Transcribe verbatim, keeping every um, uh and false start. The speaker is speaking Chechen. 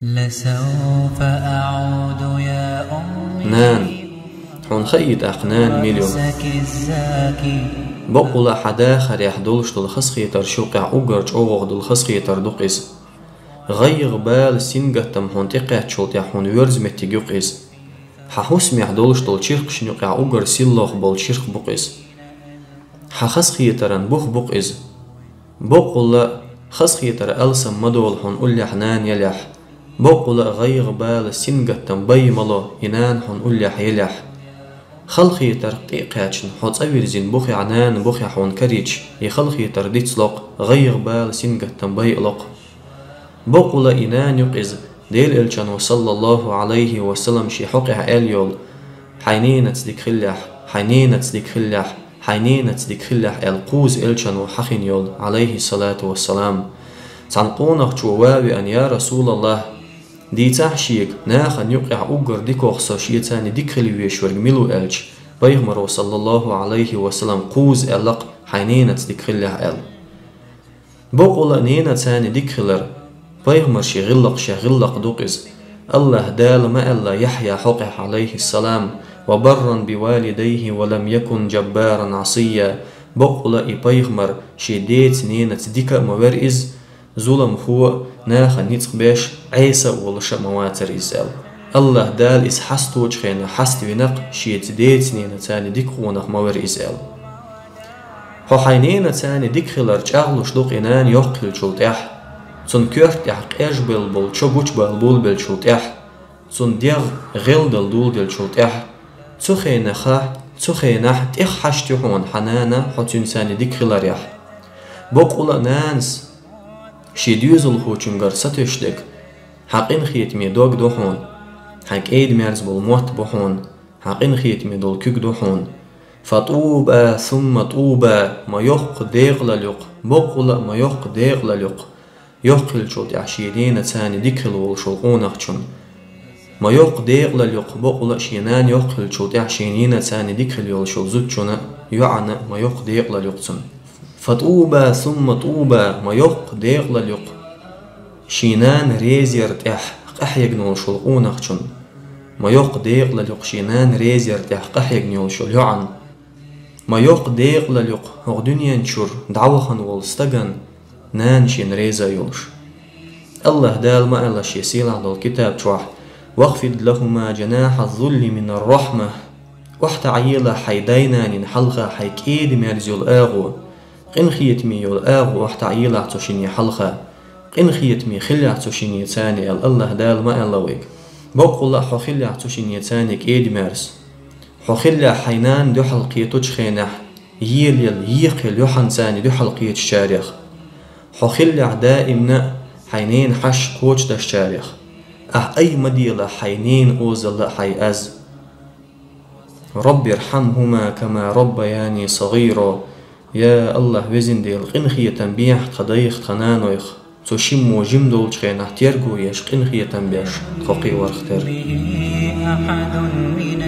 لسوف أعود يا أمي. Нана, хьуна хаий тӀаккха нана мила ю? رأسك الزاكي. Боккъала хьан дахарехь долуш долу хазахетарш юкъехь уггар чӀогӀа долу хазахетар ду-кх иза. ГӀайгӀа, бала, сингаттам хьуна тӀекхаьччул тӀаьхьа хьуна воьрзу меттиг ю-кх иза. Хьан хӀусамехь долуш долу чиркхашна юкъехь уггар сийлахь болу чиркх бу-кх иза. Хьан хазахетаран бух бу-кх иза. Боккъала хазахетар алсам ма долу хьуна уллехь нана елехь. Боккъала гӀайгӀа, бала, сингаттам бай ма ло и нана хьуна уллехь елехь. Халахетарх тӀе а кхаьчна, хьо цӀа вирзина бухехь, нана бухехь хьуна карийча, и халахетар дицло-кх, гӀайгӀа, бала, сингаттам бай а ло-кх. Боккъала и нана ю-кх иза, Делан Элчано, саллаллаху Ӏалайхи ва саллам, шен хьокъехь аьлла йолу: «Хьайн ненаца дика хилалахь, хьайн ненаца дика хилалахь, хьайн ненаца дика хилалахь», — аьлла, кхузза Элчано хьахийна йолу, Ӏалайхи салату ва салам. Цхьана къонахчо ван а веана: «Я Расулаллах, дийцахь шега, нахана юкъехь уггар дикох со шеца дика хила везаш верг мила ву?» — аьлча, Пайхамаро, саллаллаху Ӏалайхи ва саллам, кхузза аьлла-кх: «Хьайн ненаца дика хилалахь», — аьлла. Боккъала ненаца дика хилар, Пайхамаран шен гӀиллакхех гӀиллакх ду-кх иза. АллахӀ Дала ма аьлла Яхьъя хьокъехь, Ӏалайхиссалам: «Ва барран би валидайхи ва лам якун джаббаран Ӏасийя». Боккъала и пайхамар шен деца-ненаца дика а ма вара иза, зуламхо а, нахана ницкъ беш, Ӏеса а волуш а ма вацара иза аьлла. АллахӀ Дала иза хьасточу хенахь хьаставина-кх, шеца деца-ненаца дика къонах ма вара иза аьлла. Хьо хьайн ненаца дика хилар чӀагӀлуш ду-кх и нана йоккха хиллачул тӀаьхьа, цуьнан коьрта тӀехь къежбелла болу чо гучубала болабеллачул тӀаьхьа, цуьнан дегӀ гӀелдала доладеллачул тӀаьхьа. Цу хенахь, цу хенахь тӀех хьашт ю хьуна хьан нана хьо цуьнца дика хиларехь. Боккъала а нанас шен доьзалхочуьнгара сатуьйсуш дерг: «Хьан къинхетаме дог ду хьуна, хьайн кӀеда-мерза болу мотт бу хьуна, хьан къинхетаме долу куьг ду хьуна». Фа тӀуба сумма тӀуба, ма йоккха декъалалла ю-кх, боккъала а ма йоккха декъалалла ю-кх, йоккха хиллачул тӀаьхьа шен ненаца дика хила волуш волу къонахчунна. Ма йоккха декъалалла ю-кх, боккъала а шен нана йоккха хиллачул тӀаьхьа шен ненаца дика хила йолуш волу зудчунна, йоӀана ма йоккха декъалалла ю-кх цунна. Фа тӀуба сумма тӀуба, ма йоккха декъалалла ю-кх шен нана резара тӀехь къахьегна волуш волу къонахчунна. Ма йоккха декъалалла ю-кх шен нана резара тӀехь къахьегна йолуш волу йоӀанна. Ма йоккха декъалалла ю-кх хӀокху дуьнен чуьра дӀавахана волу стагана, нана шена реза йолуш. АллахӀ Дала ма аьлла шен сийлахь долу китаб чохь: «Вахфид лахума джанахьа ззулли мина ррахьма». ОхьатаӀийла хьайн дай-нанна хьалха хьайн кӀеда-мерза йолу агӀо, къинхетаме йолу агӀо охьатаӀийла цу шинна хьалха. Къинхетаме хилалахь цу шинца аьлла, АллахӀ Дала ма аьлла вайга. Боккъала а хьо хилалахь цу шинца кӀеда-мерза. Хьо хилалахь хьайн нана дуьхьал кхетачу хенахь, елаелла, екхаелла юьхьанца дуьхьал кхетачарех. Хьо хилалахь даимна а хьайн ненан хьашт кхочушдашчарех. Ахь айма делахь хьайн ненан озалла а, хьайн аз. «Рабби рхьамхума кама раббаяни сагӀира». Я АллахӀ, Везан Дела, къинхетам бехьа тхан дайх, тхан нанойх. Цу шиммо жима долчу хенахь терго еш къинхетам беш, тхо кхин а варх тера. به أحد من